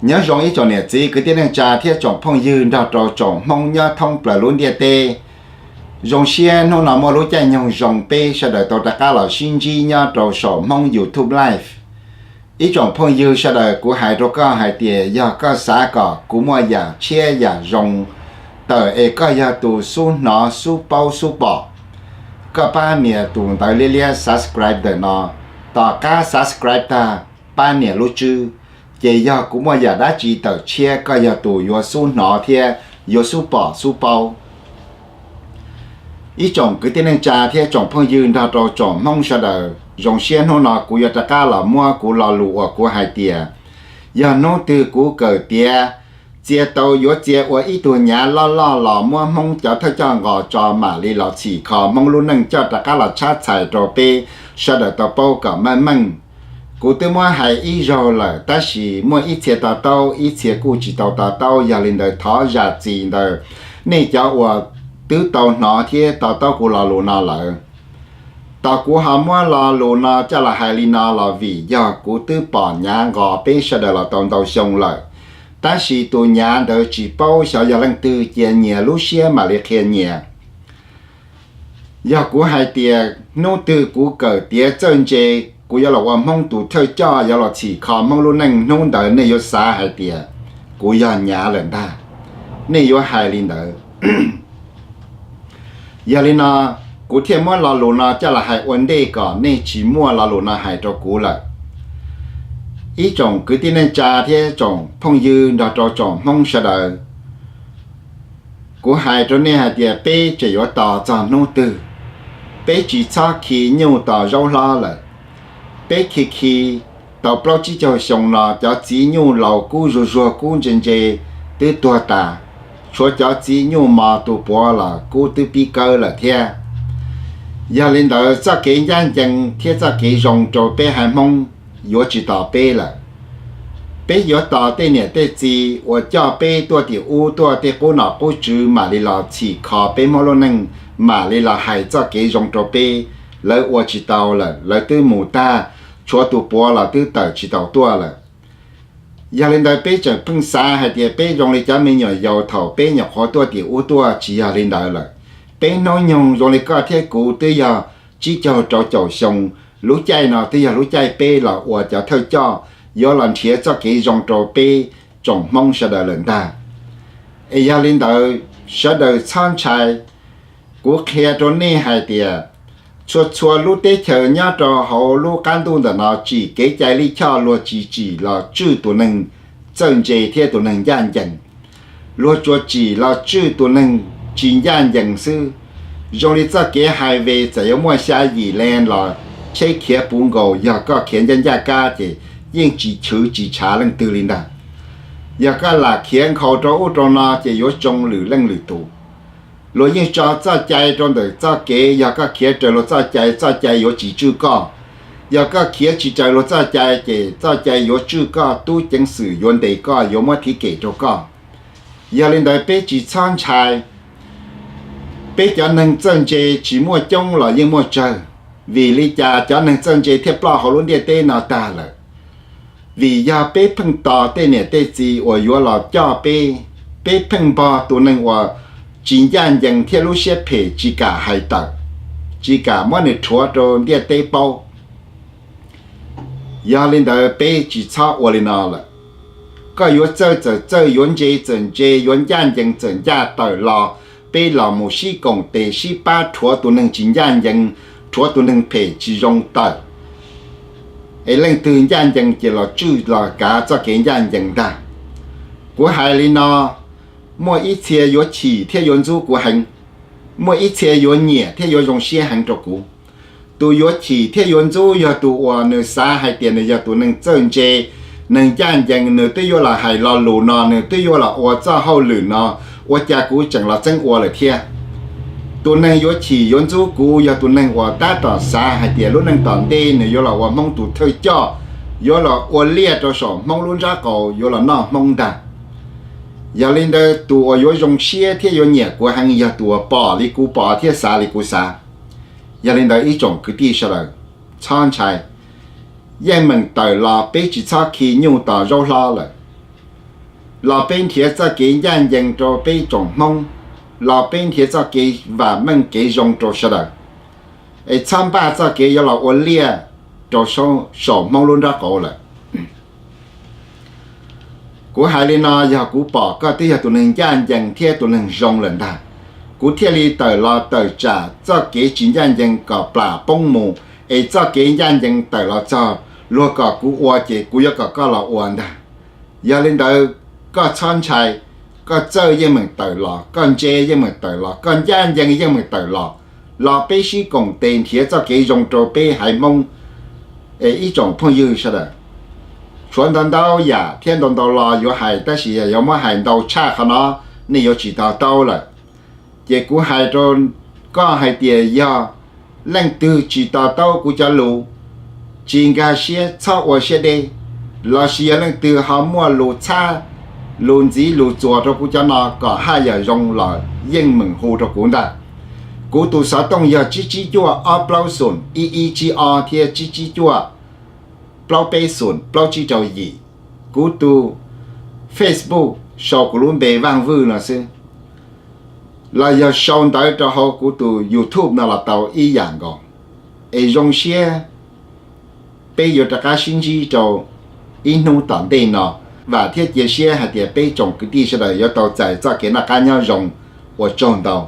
Nyob zoo ib tsoom niam txiv kwv tij neej tsa thiab tsoom phooj ywg nrog rau tsoom Hmoob nyob thoob plaws lub ntiaj teb. Zoo siab hnub no muaj lub caij nyoog zoo peb sawv daws tau rov qab los sib ntsib nyob rau saum Hmoob YouTube Live. Ib tsoom phooj ywg sawv daws, kuv hais rau koj hais tias yog koj xav kom kuv muaj yam tshiab yam zoo tawm es koj yog tus xub hnov xub paub xub pom, koj pab nias tus ntawv liab liab subscribe ntawm no. Tom qab subscribe tag, pab nias lub tswb, ces yog kuv muaj yam dab tsi tawm tshiab koj yog tus yuav xub hnov thiab yuav xub pom xub paub. Ib tsoom kwv tij neej tsa thiab tsoom phooj ywg nrog rau tsoom Hmoob sawv daws, zoo siab hnub no kuv yuav rov qab los muab kuv lo lus uas kuv hais tias yog hnub twg kuv kawm tiav txia tau yuav txia ua ib tug nyav loj loj los muab Hmoob cov thawj coj nqos tso mam li los txhim kho Hmoob lub neej coj rov qab los tshab txhais rau peb sawv daws tau paub kom meej meej. Kuv twb muab hais ib zaug lawm tab sis muaj ib txhia to taub ib txhia kuj tsis tau to taub, yog li ntawd thov zam txim ntawm nej cov uas twb tau hnov thiab to taub kuv lo lus no lawm. Tos kuv ho muab lo lus no coj los hais li no los vim yog kuv twb pom nyav nqos peb sawv daws los tau ntau xyoo lawm, tab sis tus nyav ntawd tsis paub xyov yog leej twg, cia nyias lub siab mam li qhia nyias. Yog kuv hais tias hnub twg kuv kawm tiav txawj ntse, kuv yuav los ua Hmoob tus thawj coj yuav los txhim kho Hmoob lub neej, hnub ntawd nej yuav xav hais tias kuv yog nyav lawm ntag, nej yuav hais li ntawd. Yog li no, kuv thiaj muab lo lus no coj los hais ua ntej kom nej tsis muaj lo lus no hais rau kuv lawm. Ib tsoom kwv tij neej tsa thiab tsoom phooj ywg nrog rau tsoom Hmoob sawv daws, kuv hais rau nej hais tias peb tseem yuav tos txog hnub twg? Peb tsis txhob khi nyuj tos zaub hlob lawm. Peb khi khi tau plaub tsib caug xyoo no, cov txiv nyuj laus kub zuag zuag kub ntse ntse twb tuag tas, tshuav cov txiv nyuj mos tus puav los kub twb pib kawb lawm thiab. Yog li ntawd, txoj kev ncaj ncees thiab txoj kev zoo rau peb haiv Hmoob yuav tsis tos peb lawm. Peb yuav tos tej niam tej txiv uas coj peb tuaj tim ub tuaj, tej qub nom qub tswv mam li los txhim kho peb Hmoob lub neej, mam li los hais txoj kev zoo rau peb. Lawv ua tsis tau lawm, lawv twb mus tag, tshuav tus puav los twb tawm tsis tau tuaj lawm. Yog li ntawd, peb tseem pheej xav hais tias peb zoo li cov me nyuam yaus thaum peb nyuam qhuav tuaj tim ub tuaj, tsis yog li ntawd lawm. Peb hnub nyoog zoo li koj thiab kuv twb yog tsib caug rau caum xyoo, lub caij no twb yog lub caij peb los ua cov thawj coj yuav los nrhiav txoj kev zoo rau peb tsoom Hmoob sawv daws lawm ntag. Es yog li ntawd, sawv daws txhob ntshai. Kuv qhia rau nej hais tias txhua txhua lub teb chaws nyob rau hauv lub qab ntuj ntawm no tsim kev cai lij choj, luag tsis tsim los tswj tus neeg txawj ntse thiab tus neeg ncaj ncees. Luag tsuas tsim los tswj tus neeg tsis ncaj ncees xwb. Zoo li txoj kev highway, txawm yuav muaj xya yim len los tsheb khiav puv nkaus, yog koj khiav ncaj ncaj kab ces yeej tsis chwv tsis tshav leej twg li ntag. Yog koj lam khiav nkhaus rau ub rau no ces yuav tsoo lwm leej lwm tus. Luag yeej tso txoj cai rau ntawm txoj kev, yog koj khiav raws luag txoj cai, txoj cai yuav tsis tswj koj. Yog koj khiav tsis raws luag txoj cai ces txoj cai yuav tswj koj, tub ceev xwm yuav ntes koj, yuav muab thib kem rau koj. Yog li ntawd, peb tsis txhob ntshai. Peb cov neeg txawj ntse tsis muaj coob los yeej muaj tsawg. Vim li cas cov neeg txawj ntse thiaj ploj hauv lub ntiaj teb no tag lawm? Vim yog peb pheej tos tej niam tej txiv uas yuav los coj peb. Peb pheej npog tus neeg uas tsis ncaj ncees thiab lub siab phem tsis kam hais tawm, tsis kam muab nws rhuav rau ntiaj teb paub. Yog li ntawd, peb tsis txhob ua li no lawm. Koj yuav txawj txawm txawj, yuav ntse txawm ntse, yuav ncaj ncees txawm ncaj tawm los, peb los mus sib koom tes sib pab rhuav tus neeg tsis ncaj ncees, rhuav tus neeg phem tsis zoo tawm. Es leej twg ncaj ncees ces los tswj los kav txoj kev ncaj ncees ntag. Kuv hais li no, muaj ib txhia yuav chim thiab yuav ntxub kuv heev, muaj ib txhia yuav nyiam thiab yuav zoo siab heev rau kuv. Tus yuav chim thiab yuav ntxub yog tus uas nws xav hais tias nws yog tus neeg txawj ntse, neeg ncaj ncees, nws twb yuav los hais lo lus no, nws twb yuav los ua txoj hauj lwm no, ua cas kuv tseem los txeeb ua lawm thiab? Tus neeg yuav chim yuav ntxub kuv yog tus neeg uas tab tom xav hais tias lub neej tom ntej nws yuav los ua Hmoob tus thawj coj, yuav los ua liaj rau saum Hmoob lub nrab qaum, yuav los noj Hmoob ntag. Yog li ntawd, tus uas yuav zoo siab thiab yuav nyiam kuv heev yog tus uas pom li kuv pom thiab xav li kuv xav. Yog li ntawd, ib tsoom kwv tij sawv daws, txhob ntshai. Yeej meem tawm los, peb tsis txhob khi nyuj tos zaub hlob lawm. Los peb nrhiav txoj kev ncaj ncees rau peb tsoom Hmoob, los peb nrhiav txoj kev vam meej kev zoo rau sawv daws, es txhob npaj txoj kev yuav los ua liaj rau saum Hmoob lub nraub qaum lawm. Kuv hais li no yog kuv pom koj twb yog tus neeg ncaj ncees thiab tus neeg zoo lawm ntag, kuv thiaj li tawm los tawm tsam txoj kev tsis ncaj ncees kom plam poob mus, es txoj kev ncaj ncees tawm los txog, luag kom kuv ua ces kuv yuav kom koj los ua ntag. Yog li ntawd, koj txhob ntshai, koj txawj yeej meem tawm los, koj ntse yeej meem tawm los, koj ncaj ncees yeej meem tawm los, los peb sib koom tes nrhiav txoj kev zoo rau peb haiv Hmoob ib tsoom phooj ywg sawv daws. Tshuav ntau ntau yam thiab ntau ntau lo yuav hais, tab sis yog yuav muab hais ntau tshaj qhov no, nej yuav tsis to taub lawm. Ces kuv hais rau koj hais tias yog leej twg tsis to taub kuv cov lus, tsis nkag siab txhob ua siab deb, lossis yog leej twg ho muaj lus txhab, lus ntxiv lus txuas rau kuv cov no kom haj yam zoo los yeej meem hu rau kuv ntag. Kuv tus xov tooj yog tsib tsib cuaj ob plaub xoom ib ib tsib ob thiab tsib tsib cuaj plaub peb xoom plaub tsib rau yim. Kuv tus Facebook sau kuv lub npe Vaj Vwj no xwb, los yog sau ntawv rau hauv kuv tus YouTube no los tau ib yam nkaus. Es zoo siab peb yuav rov qab sib ntsib rau ib hnub tom ntej no. Vam thiab cia siab hais tias peb tsoom kwv tij sawv daws yuav tau txais txoj kev noj qab nyob zoo. Ua tsaug ntau.